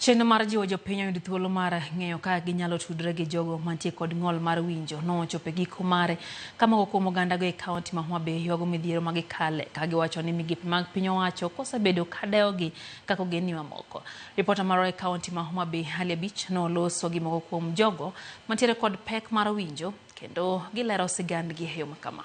Chenro mar jiwo jopiny oyud thuolo mar ng'eyo kaka ginyalo tudore gi jogo mantie kod ng'ol mar winjo nochopo e giko mare ka moko kuom ogandago e kaunti ma Homa Bay ywago midhiero ma gikale ka giwacho ni migepe mag piny owacho kosebedo ka dewogi kaka ogendni mamoko. Ripota marwa e kaunti ma Homa Bay Ali Abich noloso gi moko kuom jogo mantiere kod pek mar winjo kendo gilero sigandgi e yo ma kama.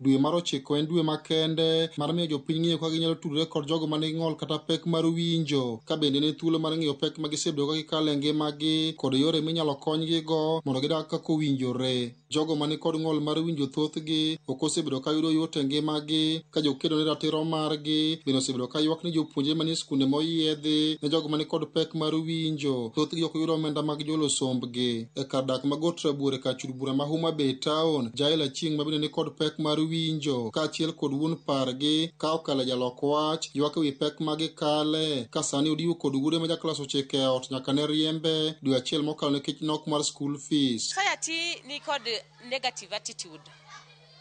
Dwe mar ochiko en dwe makende mar miyo jopiny ng'eyo kaka ginyalo tudore kod jogo ma nigi ng'ol kata pek mar winjo, ka bende ne thuolo mar ng'eyo pek ma gisebedo ka gikalo e ngimagi kod yore minyalo konygigo mondo gidag kaka owinjore. Jogo ma nikod ng'ol mar winjo thothgi ok osebedo ka yudo yot e ngimagi, ka jokedo ne ratiro margi bende osebedo ka ywak ni jopuonjre manie skunde moyiedhi ne jogo ma nikod pek mar winjo thothgi ok yud omenda mag jolo sombgi. E kar dak ma Got Rabuor e kar chud bura ma Homa Bay Town, Jael Achieng' ma bende nikod pek mar winjo kaachiel kod wuon pargi ka okalo e jalok wach ywak ewi pek ma gikale ka sani odiwo kod wuode ma jaklas ochiko e ot nyaka ne riembe dwe achiel mokalo nikech nok mar school fees. Society ni kod negative attitude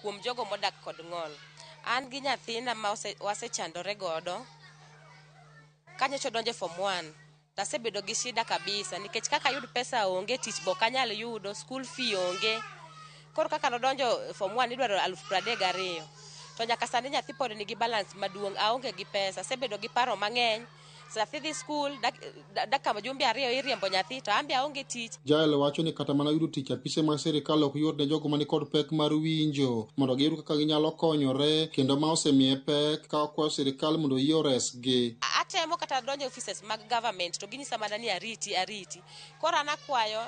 kuom jogo modak kod ng'ol. An gi nyathina ma wasechandore godo kanyocha odonjo e form 1 to asebedo gi shida kabisa nikech kaka ayud pesa onge, tich be ok anyal yudo, school fee onge. Koro kaka nodonjo form 1 idwaro 32,000 to nyaka sani nyathi pod nigi balance maduong', aonge gi pesa, asebedo gi paro mang'eny. Nyathi dhi skul, dakika jumbe ariyo iriembo nyathi to an be aonge tich. Jael wacho ni kata mana yudo tich apise mag sirikal ok yot ne jogo manikod pek mar winjo mondo giyud kaka ginyalo konyore kendo ma osemiye pek ka okwayo sirikal mondo oyie oresgi. Atemo kata donjo e offices mag government to ginyisa mana ni ariti ariti. Koro an akwayo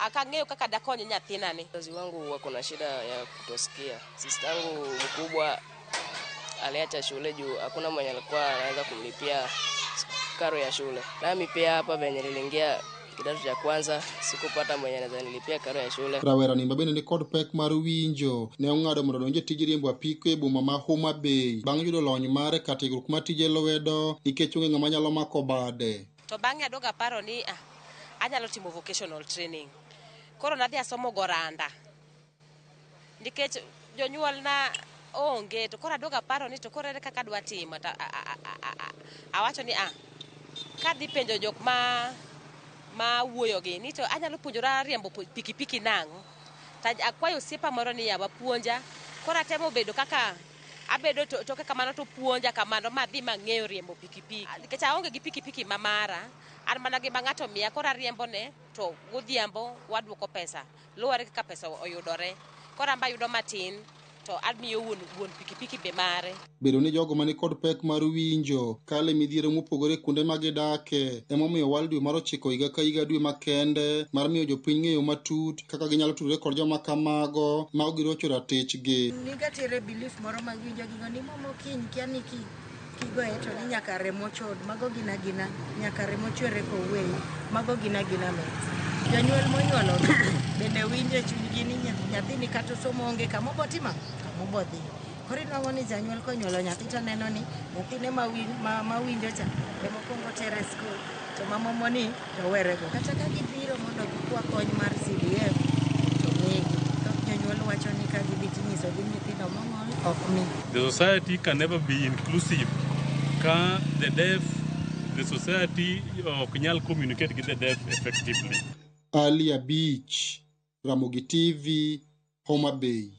ok ang'eyo kaka dakony nyathinani. Wazazi wangu wako na shida ya kutosikia. Sister yangu mkubwa aliacha shule juu hakuna mwenye alikuwa anaweza kumlipia karo ya shule. Nami pia hapa venye niliingia kidato cha kwanza sikupata mwenye anaweza nilipia karo ya shule. Rawera ni mabende nikod pek mar winjo ne ong'ado mondo odonj e tij riembo apiko e boma ma Homa Bay bang' yudo lony mare kar tiegruok mar tije lwedo nikech onge ng'ama nyalo mako bade. To bang'e aduogo aparo ni anyalo timo vocational training. Koro nadhi asomo Goranda nikech jonyuolna onge to koro aduogo aparo ni to koro ere kaka adwa timo to awacho ni kadhi penjo jok ma wuoyogi ni to anyalo puonjora riembo pikipiki nang'o. To akwayo osiepa moro ni yawa puonja. Koro atemo bedo kaka abedo toke kamano to puonja kamano madhi mang'eyo riembo pikipiki. Nikech aonge gi pikipiki ma mara, an mana gi ma ng'ato miya koro ariembone to godhiambo waduoko pesa. Luwore kaka pesa oyudore. Koro an be ayudo matin to amiyo wuon pikipiki be mare. Bedo ni jogo manikod pek mar winjo kale midhiero mopogore kuonde ma gidake emomiyo wal dwe mar ochiko higa ka higa dwe makende mar miyo jopiny ng'eyo matut kaka ginyalo tudore kod joma kamago ma ok girocho ratichgi. Nigatiere belief moro ma giwinjo gigo ni momo kiny kia ni kigoye to ni nyaka remo chod, mago gina gina, nyaka remo chwere kowuoyi, mago gina gina mit. Jonyuol monyuolo bende winjo e chunygi ni nyathini kata somo onge kama obotimo, kama obodhi. Koro inwang'o ni janyuol konyuolo nyathi to neno ni nyathine ma winjo cha ema okwongo tere e skul to mamomoni to werego. Kata ka gibiro mondo gikwa kony mar CDF to migi. Thoth jonyuol wacho ni ka gidhi tinyisogi nyithindo mong'ol ok mi. The society can never be inclusive ka the deaf, the society ok nyal communicate with the deaf effectively. Ali Abich, Ramogi TV, Homa Bay.